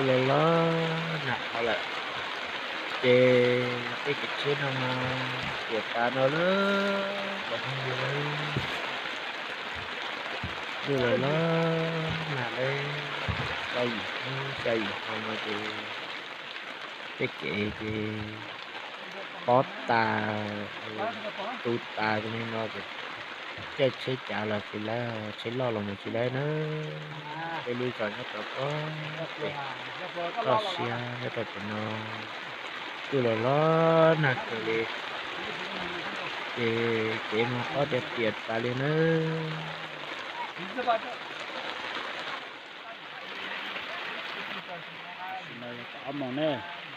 Los los nag dhau lawm, ces tej kev tsheb no mas tiam tas no lawm cov phooj ywg. Ntuj los los nag lawm, xya yim hnub xya yim hmo no ces tej kev ces pob tas, tu tas li no ces caij tsheb cav los tsis laib, tsheb loj los mus tsis laib na. Peb lub zos nyob rau pob pem toj siab nyob rau pem no, ntuj los los nag kawg li, ces kev mas pob tias tiam tas li na. Tam sim no yog kaum ob moos ne,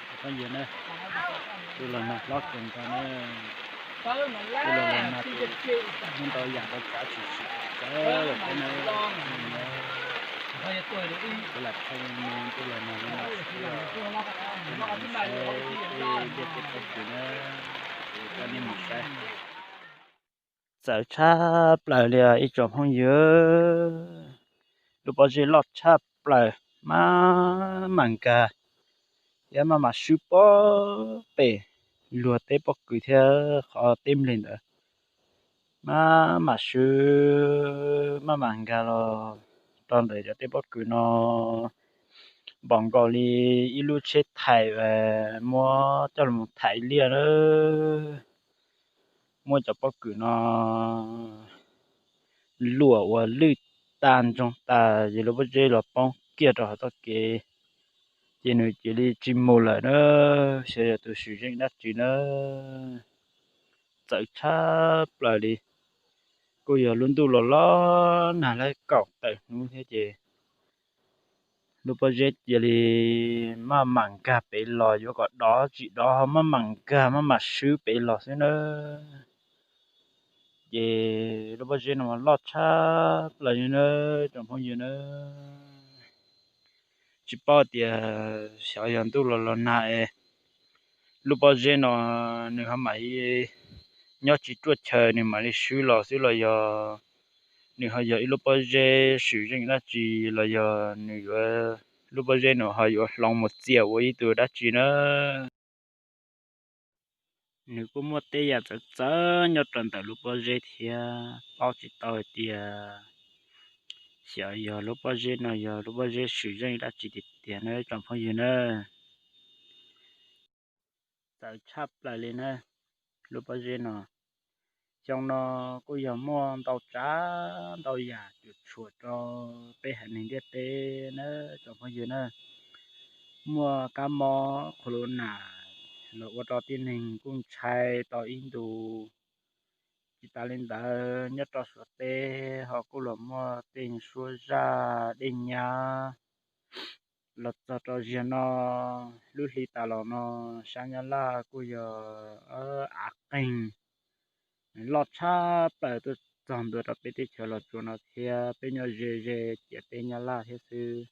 cov phooj ywg ne, ntuj los nag hlob kawg nkaus ne. Ntuj los los nag ces muaj ntau yam ntau tsav tshwm sim txawv lawm thiab na. Kuv lam thaij me ntuj los nag li no, nej mus saib tej ntiaj teb pob kws na, kuv coj nej mus saib. Txawv tshaj plaws li os ib tsoom phooj ywg. Lub pob zeb loj tshaj plaws, maj mam nkag thiab maj mam swb pob pem luag tej pob kws thiab qhov teb nplig ntawd. Maj mam swb maj mam nkag los rau ntawm cov tej pob kws no, npaum nkaus li ib lub tsheb thaim muab coj los thaim liaj na. Muab cov pob kws no luam ua lwj tag ntsoog tas ces lub pob zeb los poob kiag rau hauv txoj kev, ces nws cia li tsis mus lawm na, xyov yog tus swm zeej dab tsi na. Txawv tshaj plaws li, kuj yog lub ntuj los los nag lawm kaum tawm hnub thiab ces lub pob zeb cia li maj mam nkag pem los, yuav kom dov tsis dov ho maj mam nkag maj mam swb pem los xwb na. Ces lub pob zeb no loj tshaj plaws li na, tsoom phooj ywg na. Tsis paub tias xyov yog ntuj los los nag es lub pob zeb no nws ho mam li nyob tsis ruaj chaw nws mam li swb los xwb los yog nws ho yog ib lub pob zeb swm zeej dab tsi los yog nws yuav, lub pob zeb no ho yuav hloov mus txias ua ib tug dab tsi na. Nws kuj muaj tej yam txawv txawv nyob rau ntawm lub pob zeb thiab, paub tsis tau hais tias xyov yog lub pob zeb no yog lub pob zeb swm zeej dab tsi tiag tiag na tsoom phooj ywg na. Txawv tshaj plaws li na, lub pob zeb no. Xyoo no kuj yog muaj ntau tsav ntau yam cuam tshuam rau peb haiv neeg ntiaj teb na tsoom phooj ywg na. Muaj kab mob qhuv lus nam los ua rau tib neeg kuj ntshai tau ib ntus. Tsis tas li ntawd nyob rau Suav teb ho kuj los muaj tej suab zaj dej nyab los txog rau ziag no, lub hli tas los no sab Nyab Laj kuj yog av qeeg loj tshaj plaws tuaj txog ntua rau peb teb chaws Los Tsuas no thiab, peb nyob ze ze ciam teb Nyab Laj thiab xwb.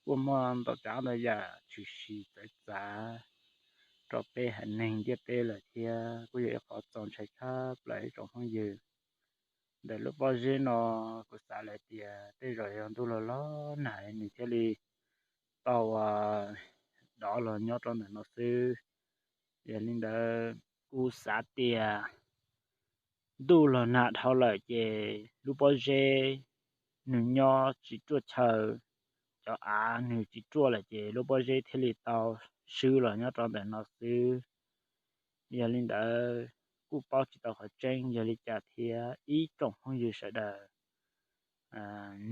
Kuj muaj ntau tsav ntau yam tshwm sim txawv txav rau peb haiv neeg ntiaj teb lawm thiab, kuj yog ib qhov txaus ntshai tshaj plaws ib tsoom phooj ywg. Ntawm lub pob zeb no kuv xav lawm tias tej zaum yog ntuj los los nag nws thiaj li tau dov los nyob rau ntawm no xwb. Yog li ntawd kuv xav tias ntuj los nag dhau lawm ces lub pob zeb nws nyob tsis ruaj chaw, cov av nws tsis ruaj lawm ces lub pob zeb thiaj li tau swb los nyob rau ntawm no xwb. Yog li ntawd kuj paub tsis tau qhov tseeb yog li cas thiab ib tsoom phooj ywg sawv daws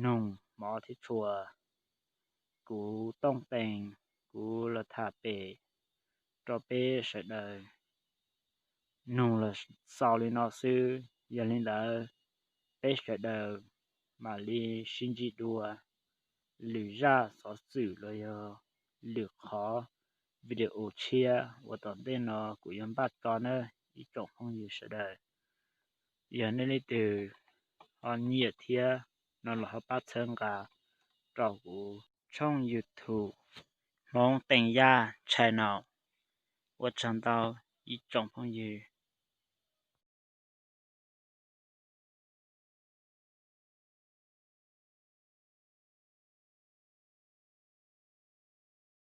noog hmov thiab tshua, kuv Tooj Tees, kuv los tham pem rau peb sawv daws noog los xaus li no xwb. Yog li ntawd peb sawv daws mam li sib ntsib dua lwm zaj xov xwm los yog lwm qhov video tshiab uas tom ntej no kuv yuav npaj tso nawb ib tsoom phooj ywg sawv daws. Yog nej leej twg ho nyiam thiab no los ho pab txhawb nqa rau kuv tshooj YouTube Hmoob Teej Yaj Channel. Ua tsaug ntau ib tsoom phooj ywg.